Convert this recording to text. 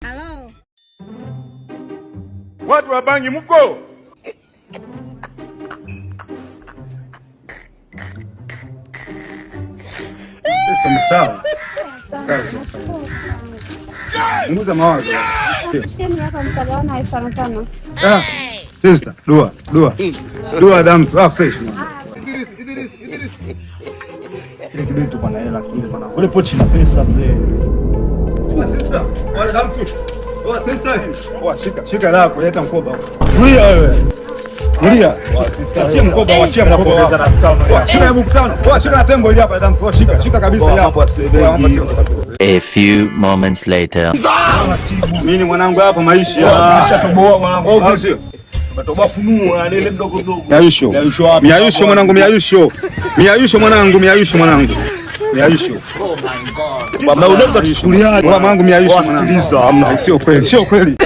Halo. Watu wa bangi mko? Sasa sawa. Sawa. Punguza mawazo. Shikeni hapa mtagawana 50,000. Ah, sister, dua, dua. Dua damu, ah, fresh. Ile kibeti bwana, hela kile bwana. Ule pochi na pesa mzee. Oa sister, oa damu tu. Oa sister. Oa shika, shika lako, leta mkoba. Tulia wewe. Tulia. Oa sister, achia mkoba, achia mkoba. Oa shika hebu 5,000. Oa shika na tembo ile hapa damu. Oa shika, shika kabisa ile hapa. Oa mambo sio. A few moments later. Mimi ni mwanangu hapa maisha. Tumeshatoboa mwanangu. Okay, sio. Tumetoboa funuo na ile mdogo mdogo. Miayusho. Miayusho wapi? Miayusho mwanangu, miayusho. Miayusho mwanangu, miayusho mwanangu. Miayusho. Baba udongo tuchukuliaje? Mwanangu miayusho mwanangu. Wasikiliza, hamna. Sio kweli. Sio kweli.